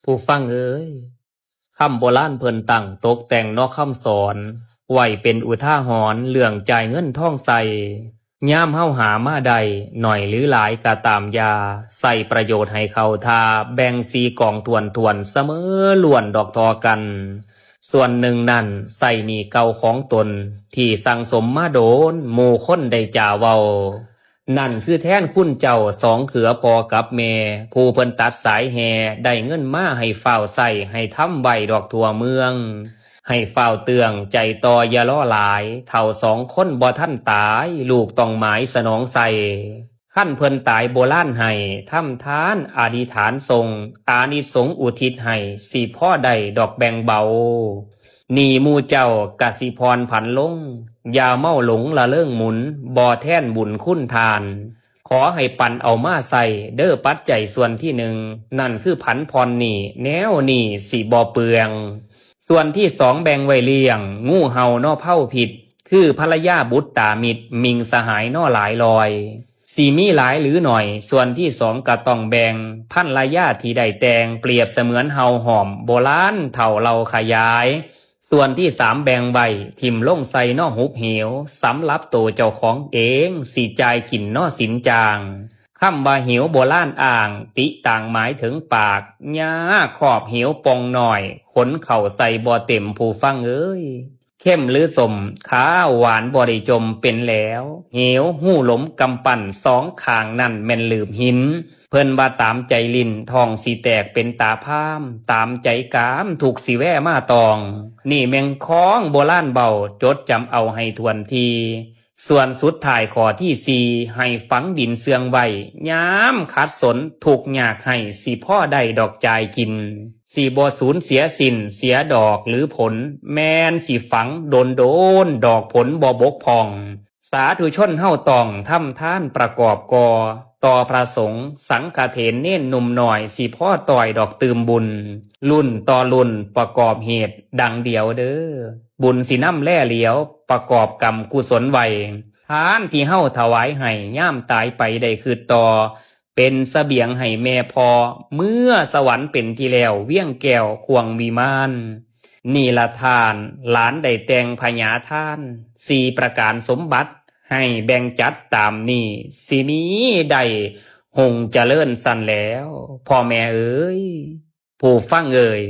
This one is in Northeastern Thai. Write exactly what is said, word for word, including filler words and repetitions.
ผู้ฟังเอ๋ย คำโบราณเพิ่นตั้งตกแต่งเนาะคำสอน ไว้เป็นอุทาหรณ์เรื่องจ่ายเงินทองใส่ ยามเฮาหามาได้หน่อยหรือหลายก็ตามอย่า ใส่ประโยชน์ให้เข้าท่า แบ่งสี่กองถ้วนๆ เสมอล้วนดอกทอกัน ส่วนหนึ่งนั้นใส่หนี้เก่าของตน ที่สั่งสมมาโดน หมู่คนได้จ่าเว้า นั่นคือแทนคุณเจ้าสองเขือพ่อกับแม่ ผู้เพิ่นตัดสายแห่ ได้เงินมาให้ฟ้าวใช้ ให้ทำไว้ดอกทั่วเมือง ให้ฟ้าวเตื้องใจต่ออย่ารอหลาย เฒ่าสองคนบ่ทันตาย ลูกต้องหมายสนองใส่ คันเพิ่นตายโบราณให้ ทำทานอธิษฐานส่ง อานิสงส์อุทิศให้ สิพอได้ดอกแบ่งเบา หนี้หมู่เจ้ากะสิผ่อนผันลง อย่าเมาหลงละเริงหมุน บ่แทนบุญคุณทาน ขอให้ปันเอามาใส่เด้อปัจจัยส่วนที่หนึ่ง นั่นคือผันผ่อนหนี้ แนวหนี้สิบ่เปือง ส่วนที่สองแบ่งไว้เลี้ยง งูเห่าเนาะเผาพิษ คือภรรยาบุตรตามิตร มิงสหายเนาะหลายลอย สิมีหลายหรือหน่อย ส่วนที่สองก็ต้องแบ่ง ภรรยาที่ได้แต่ง เปรียบเสมือนเห่าหอม โบราณเฒ่าเล่าขยาย ส่วนที่สามแบ่งไว้ ถิ่มลงใส่เนาะหุบเหว สำหรับโตเจ้าของเอง สิจ่ายกินเนาะสินจ้าง คำว่าเหวโบราณอ้าง ติต่างหมายถึงปาก ยาขอบเหวป่องน้อย ขนเข้าใส่บ่เต็มผู้ฟังเอ๋ย เข้มหรือส้ม ขาวหวานบ่ได้จมเป็นแล้ว เหวฮูหลมกำปั้น สองข้างนั่นแม่นหลืบหิน เพิ่นว่าตามใจลิ้น ท้องสิแตกเป็นตาพาม ตามใจกาม ทุกข์สิแว่มาตอง นี่แม่นของโบราณเว้า จดจำเอาให้ถ้วนที ส่วนสุดท้ายข้อที่สี่ ให้ฝังดินเสื่องไว้ ยามขัดสนทุกข์ยากไห้ สิพอได้ดอกจ่ายกิน สิบ่สูญเสียสิ้น เสียดอกหรือผล แม่นสิฝังโดนโดน ดอกผลบ่บกพร่อง สาธุชนเฮาต้องทำทานประกอบก่อ ต่อพระสงฆ์สังฆเถรเณรหนุ่มน้อย สิพอต่อยดอกตื่มบุญ รุ่นต่อรุ่นประกอบเหตุดังเดียวเด้อ บุญสินำแลเหลียว ประกอบกรรมกุศลไว้ ทานที่เฮาถวายให้ ยามตายไปได้คืนต่อ เป็นเสบียงให้แม่พ่อ เมือสวรรค์เป็นที่แล้ว เวียงแก้วข่วงวิมาน นี่ละทาน หลานได้แต่งพญาทาน สี่ประการสมบัติ ให้แบ่งจัดตามนี้ สิมีได้หงเจริญสั่นแล้ว พ่อแม่เอ๋ย ผู้ฟังเอ๋ย